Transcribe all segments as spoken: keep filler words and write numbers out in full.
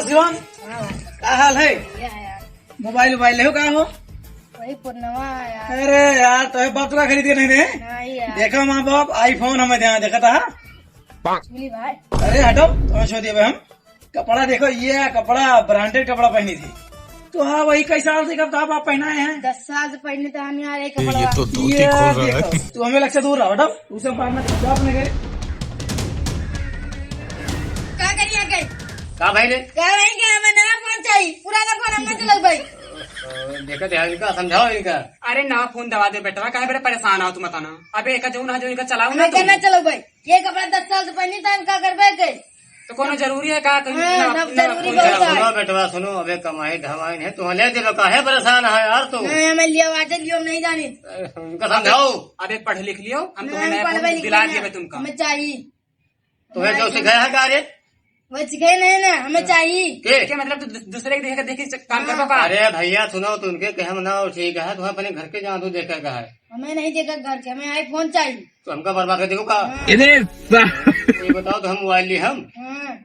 जीवन, हाँ भाई। का हाल है? बढ़िया है यार। मोबाइल वोबाइल लेहो का हो? वही पुरनवा है यार। अरे यार, तो बाप तो का खरीद के नहीं दे? नहीं यार। देखो माँ बाप, iPhone हमें देना, देखा था? मिली भाई। अरे हटो, तुम्हें छोड़ दिया भाई हम। कपड़ा देखो, ये कपड़ा branded कपड़ा पहनी थी। तो हाँ, वही कई साल से कब तो आप, आप पहनाए हैं? दस साल से पहने तो हम यार एक ये कपड़ा। तो धोती ये खोल रहा है। देखो, तू हमें लग से दूर रहो, हटो। उसे पार मत जाओ अपने घर। का करी आके? का भाई रे? का भाई, का हमें नया फोन चाहिए, पुराना फोन हम ना चलाऊ भाई। देखो ध्यान इनका, समझाओ इनका। अरे नवा फोन दवा दे बेटवा, काहे बड़े परेशान हो तुम बताना। अबे एक जो ना जो इनका चलाओ ना हमें तुम। ना चलाऊ भाई, ये कपड़ा दस साल से पहनी था, हम का करबे के? तो कोनो जरूरी है का? कहीं हाँ, ना, सब ना जरूरी फोन बहुत चलाओ। है। सुनो बेटवा, सुनो, अबे कमाई धमाई नहीं, तू ले दे, काहे परेशान है यार तू? नहीं, हमें लियो, आज लियो, हम नहीं जानी। उनका समझाओ। अबे पढ़ लिख लियो, हम तुम्हें नहीं, नया पढ़बे फोन लिखबे दिला ना। दिए तुमका। हमें चाहिए। तुम्हें जो सिखाया है का रे? वो सिखाए नहीं ना, हमें चाहिए। के? के मतलब तू दू-, दूसरे के देखे, देखे से काम हाँ। करबो का? अरे भैया सुनो, तो उनके कहे हम ना ठीक है, तुम्हें अपने घर के जान दो देखे का है। हमें नहीं देखा घर के, हमें iPhone चाहिए। तो हमका बर्बाद कर देखो का? हाँ। इधर सा- ये बताओ तो हम मोबाइल लिए हम? हाँ।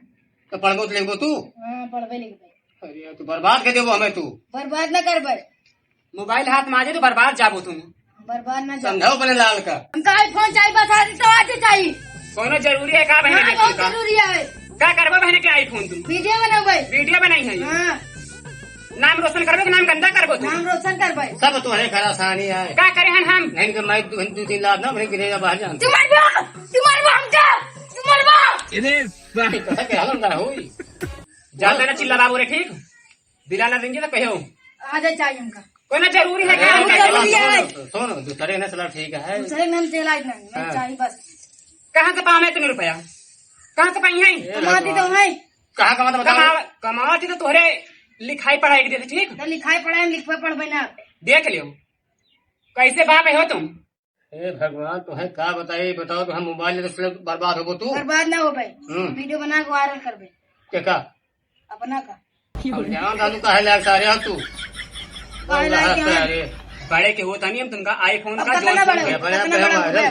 तो पढ़बो तो लिखबो तू? हाँ, पढ़बे लिखबे। अरे तू बर्बाद कर देबो हमें तू। बर्बाद ना करबे। मोबाइल हाथ में आ जाए तो बरबाद जाबो तुम। बरबाद ना जाबो। समझाओ अपने लाल का। हमका iPhone चाहिए, बस आज तो आज चाहिए। कोनो जरूरी है का बहने हाँ, के बहुत तुमका? जरूरी है। का करबो बहने के iPhone तुम? वीडियो बनाओ भाई। वीडियो बनाई है? हाँ। नाम रोशन करबो कि नाम गंदा करबो तुम? नाम रोशन करबे। सब तुम्हारे घर आसानी है। का करे हन हम? नहीं तो मैं दो, दो तीन लाख ना, मैं गिरेगा बाहर जान। तू मरबो, तू मरबो हमका, तू मरबो। इधर सा- कैसे क्या हालत ना हुई? ज्यादा ना चिल्ला बाबू रे, ठीक? दिला ना देंगे तो कहो। आ जाए चाहिए हमका। कोई ना जरूरी है अरे, क्या? बहुत जरूरी है। सुनो, सुनो, दूसरे ने चला ठीक है। दूसरे ने हम चला इतना नहीं, हाँ। चाहिए बस। कहाँ से पावे इतने रुपया? कहाँ से पाई है? ये कमाती तो भगवान। है। कहाँ कमाता बताओ? कमा-, कमाती तो तोहरे लिखाई पढ़ाई के देते, ठीक? तो लिखाई पढ़ाई में लिखबे पढ़बे ना। देख लियो, कैसे बाप हो तुम? हे भगवान, तोहे का बताई, बताओ तो हम मोबाइल लेके सब बर्बाद होबो तू। बर्बाद ना होबे। हम्म। वीडियो बना के वायरल करबे। के का? अपना का। अब जान दादू काहे लायक सारे हो तू? काहे लायक अरे, हैं? बड़े के होता नहीं, हम तुमका iPhone अब का कितना जोन बड़ा फोन हो? बड़े कितना पे बड़ा हो हमारे। गया?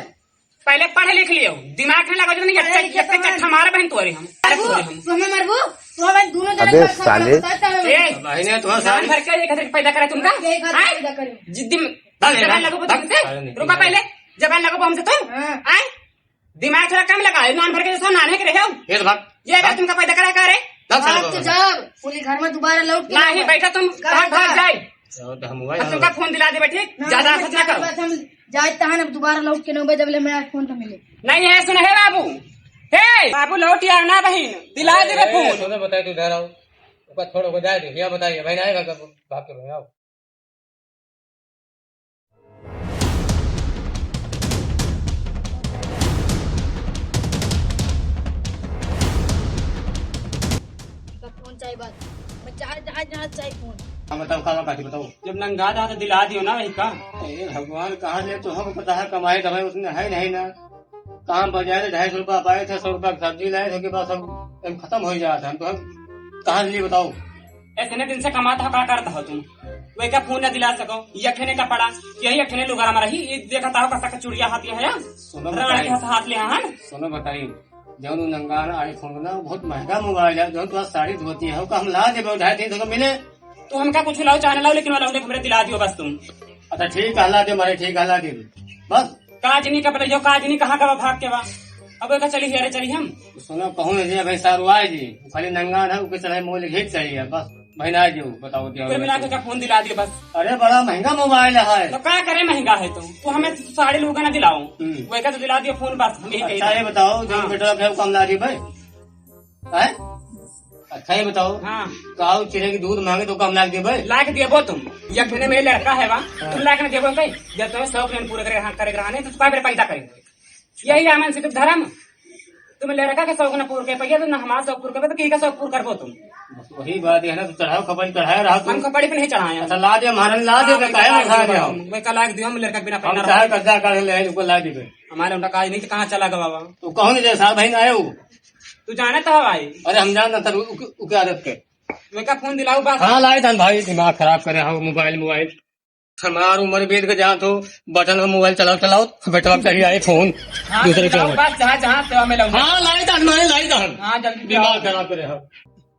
पहले पढ़ लिख लियो, दिमाग में लगा जो नहीं, पढ़े एक, लिखे एक तो चट्टा मार बहन तोरे हम। अरे तोरे हम। तू हमें मरबू, तू हमें दोनों जने अबे का साले। बताता हूँ। ए, बहने तुम्हारा नाम सारे। भर के एक हजार पैदा करा तुमका? एक हजार आए? पैदा करे। जिद्दी में भाग, जबान भाग, लगो भाग। तुमसे? अरे नहीं, रुका नहीं। पहले, जबान लगो हमसे तुम? हाँ। आए? दिमाग थोड़ा कम लगाओ, नान भर के जैसा नाने के रहे हो। ये तो भाग। ये अगर भाग। तुमका पैदा करा का रे? भाग साले भाग तो भाग। जाओ, पूरी घर में दोबारा लौट के नहीं, आओ। बैठा तुम, कहाँ भाग, भाग का? जाए। जाओ तो हम वही अब तुमका फोन दिला देबे, ठीक? ना, ज्यादा हरकत ना करो। बस हम जाए तहन अब दोबारा लौट के नौ बजे जब ले मैं फोन तो मिले। नहीं है, सुन, हे बाबू, हे बाबू, लौट यार ना बहिन, दिला देबे ए, फोन। सुनो, बताए तू इधर आओ, ऊपर छोड़ो, को जाए दे, यहाँ बताइए, भाई ना आएगा कब, भाग के भाई आओ। तो फोन चाहिए बात। मैं चाहे जहाँ, जहाँ चाहिए फोन। हाँ, बताओ, का बात है, बताओ। जब नंगा था तो दिला दियो ना वही का। अरे भगवान, कहाँ से तो हमको पता है, कमाई धमाई उसने है नहीं ना। काम पर जाए थे, ढाई सौ रुपया पाए थे, सौ रुपया की सब्जी लाए थे, के बाद सब एकदम खत्म हो जाता है। हम तो हम कहाँ से लिए बताओ? इतने दिन से कमाता हो, का करता हो तुम? वे का फोन न दिला सको, ये अखने का पड़ा, यही अखने लुगारा में रही, ये देखता हो कैसा चुड़िया हाथ ले आया, सुनो रानी बताई। के हाथ ले आया है। सुनो बताई, जौन उ नंगाना iPhone ना, वो बहुत महंगा मोबाइल है, जौन तुम्हारा साड़ी धोती है, वो का हम ला देबे, ढाई तीन सौ का मिले। तो हमका कुछ लाओ, चाहे ना लाओ, लेकिन वाला उन्हें हमरे दिला दियो बस तुम। अच्छा ठीक है, ला दे, मारे ठीक है, ला दे। बस। काजनी का बताइयो, काजनी कहाँ का बा, भाग के बा? अब एका चली, अरे चली हम। सुनो, कहूँ ना जी, भाई सारू आए जी, खाली नंगान है, उके चढ़ाई मोल घीच चाहिए, बस। महीना आ जाओ, बताओ क्या कुल होगा। मिला के का फोन दिला दियो बस। अरे, बड़ा महंगा मोबाइल है। तो का करे महंगा है तो? तू हमें साड़ी लुगा ना दिलाओ। हम्म। वो एक तो दिला दियो फोन बस, हम यही कही अच्छा, था। ये बताओ, जो हाँ। बेटा है, वो कम ला दिए भाई? हैं? अच्छा, ये बताओ। हाँ। काऊ चिड़े की दूध मांगे तो कम ला के दिए भाई? ला के दिए वो तुम। ये अपने में लड़का है वा, हाँ। तुम ला के दिए वो भाई? जब तुम्हें शौक नहीं पूरे करे, हाँ, करे रहा नहीं, तो तुम्हारे पैदा करेंगे। यही हमन से तो धर्म। तुम लड़का के शौक न पूर के पइया, तो न हमार शौक पूर करबे, तो किही का शौक पूर करबो तुम? बस वही बात है ना, तो चढ़ाओ खपड़ी, चढ़ाए रहा तू। हम खपड़ी पे नहीं चढ़ाए हैं। अच्छा, ला दे, हमारे ला दे, हाँ, काहे ला उठा दे रहे हो? हम, वही का लाग दियो, हम लड़का के बिना हम पहना चाहे रहो। कब्जा कर ले, इनको ला दे। हमारे उनका काज नहीं तो कहाँ चला गवा? तू कौन है, साहब, भाई ना आए हो? तू जाने तो है भाई। अरे हम जान ना, सर, उके, उके आदत के। वही का फोन दिलाओ बस। हाँ, लाए धन भाई, दिमाग खराब करे, हाँ, मोबाइल, मोबाइल। हमार उम्र बीत के जात हो, बटन में मोबाइल चलाओ, चलाओ, बेटवा चाहिए iPhone, हाँ, दूसरे चलाओ के। बस, जहाँ, जहाँ सेवा में लाऊं। हाँ, लाई दहन, मारे लाई दहन। हाँ, जल्दी दिमाग आओ। खराब करे, हाँ।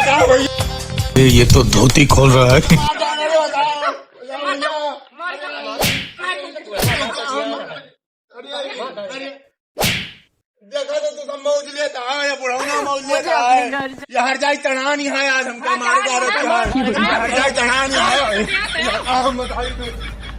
बचाओ भैया। ये, ये तो धोती खोल रहा है। अरे, अरे, अरे, देखा तो तू सब मौज लेता है, ये बुढ़ौना मौज लेता है। ये हर जाई चढ़ानी है, आज हमका मारे जा रहे हैं। ये हर जाई चढ़ानी है। ये हम बताई तो।